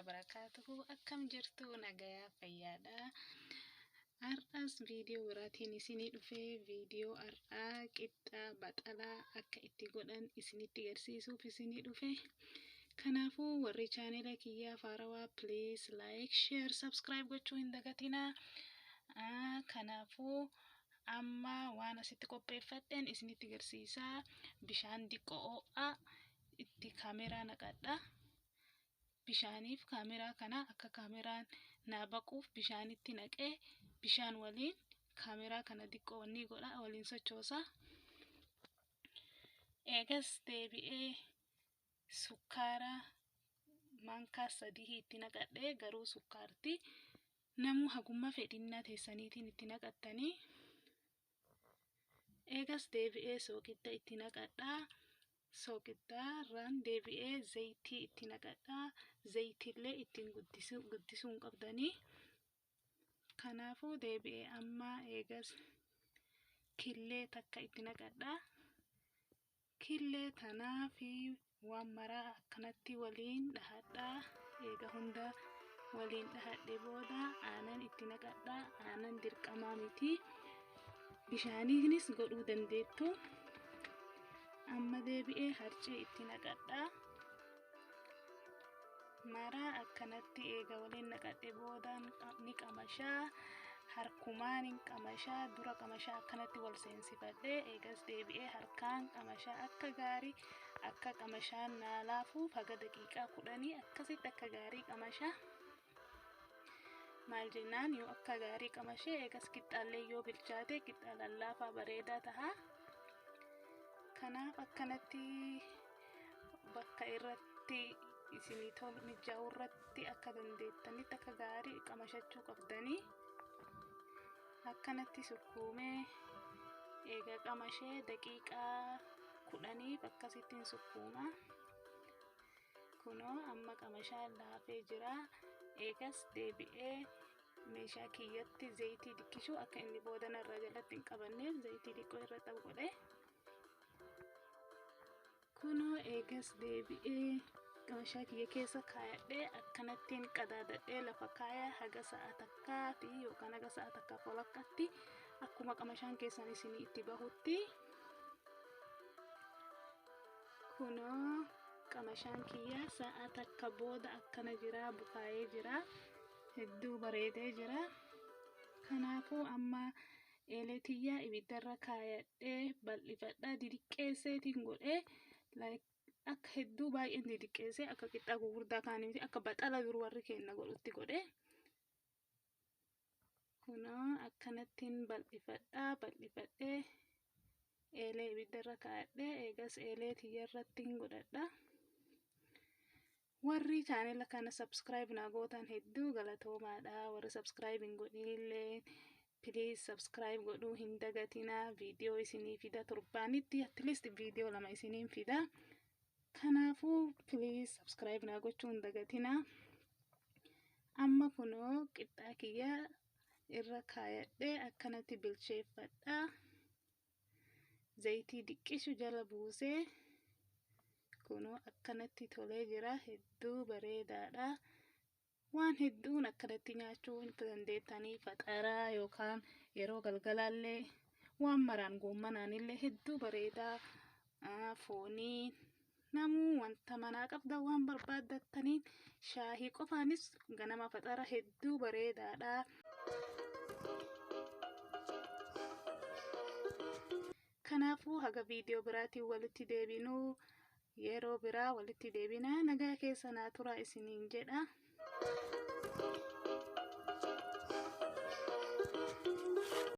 Wabarakaatuhu. Akkam jirtu? Nagayaa, fayyaadha. Har'as viidiyoo biraatiin isinii dhufee, viidiyoo har'aa qixxaa baxalaa akka itti godhan isinitti agarsiisuuf isinii dhufe. Kanaafuu warri chaanela kiyyaa faarawaa, please like, share, subscribe gochuu hin dagatinaa. Kanaafuu amma waan asitti qopheeffadheen isinitti agarsiisaa. Bishaan diqqoo ho'aa itti kaameraa naqadha. Bishaaniif kaameraa kana akka kaameraan naa baquuf bishaanitti naqee, bishaan waliin kaameraa kana diqqoo wanni godha, waliin sochoosa. Eegas deebi'ee sukkaara maankaa 3 itti naqadhe. Garuu sukkaarti namuu hagummaa fedhinnaa teessaniitiin itti naqattanii. Eegas deebi'ee sooqidda itti naqadha. Sooqiddaarraan deebi'ee zayitii itti naqadha. Zayitiillee ittiin guddisuu hin qabdanii. Kanaafuu deebi'ee amma eegas killee takka itti naqadha. Killee tanaa fi waan maraa akkanatti waliin dhahadha. Eega hunda waliin dhahadhe booda aanan itti naqadha. Aanan dirqamaa miti. Bishaaniinis godhuu dandeettu. Amma deebi'ee harcee itti naqadha. Maraa akkanatti eega waliin naqadhe boodaan ni qamashaa. Harkumaan hin qamashaa. Dura qamashaa akkanatti wal seensifadhe, eegas deebi'ee harkaan qamashaa. Akka gaarii akka qamashaan naa laafuuf haga daqiiqaa 10 akkasitti akka gaarii qamashaa. Maal jennaan, yoo akka gaarii qamashee eegas qixxaallee yoo bilchaate qixxaa lallaafaa bareedaa taha. Kanaaf akkanatti bakka irratti isinii tolu mijaa'u irratti akka dandeettanitti akka gaarii qamashachuu qabdanii. Akkanatti sukkuumee eega qamashee daqiiqaa 10f akkasittiin sukkuuma. Kunoo amma qamashaan laafee jira. Eegas deebi'ee meeshaa kiyyatti zayitii dikkishuu akka inni booda narraa jalatti hin qabanneef zayitii xiqqoo irra xabu godhe. Kunoo eegas deebi'ee qamashaa kiyya keessa kaayadhee, akkanattiin qadaadadhee lafa kaaya haga sa'a takkaati yookaan haga sa'a takkaaf walakkatti, akkuma qamashaan keessan isinii itti bahutti. Kunoo qamashaan kiyya sa'a takka booda akkana jira, bukaayee jira, hedduu bareedee jira. Kanaafuu amma eelee tiyyaa ibiddarra kaayadhee bal'ifadhaa, didiqqeesseetiin godhee, akka hedduu baay'een didiqqeessee, akka qixxaa gugurdaa kaanii miti, akka baxala dur warri kenna godhutti godhee. Kunoo akkanattiin bal'ifadhaa, bal'ifadhee eelee ibiddarra kaa'adhee eegas eelee tiyyarratti godhadha. Warri chaanela kana subscribe naa gootan hedduu galatoomaadha. Warri subscribe hin godhinillee please subscribe godhuu hin dagatinaa. Viidiyoo isinii fida, torbaanitti at least viidiyoo 2 isiniin fida. Kanaafuu please subscribe naa gochuu hin dagatinaa. Amma kunoo qixxaa kiyya irra kaayadhee akkanatti bilcheeffadha. Zayitii diqqishu jala buusee kunoo akkanatti tolee jira, hedduu bareedaadha. Waan hedduun akkanatti nyaachuu dandeettanii, faxaraa yookaan yeroo galgalaallee waan maraan goommanaanillee hedduu bareedaa, foonii namuu wanta manaa qabda waan barbaaddattaniin, shaahii qofaanis ganama faxara hedduu bareedaadha. Kanaafuu haga viidiyoo biraatiin walitti deebinuu, yeroo biraa walitti deebinaa, nagaa keessa naa turaa isiniin jedha.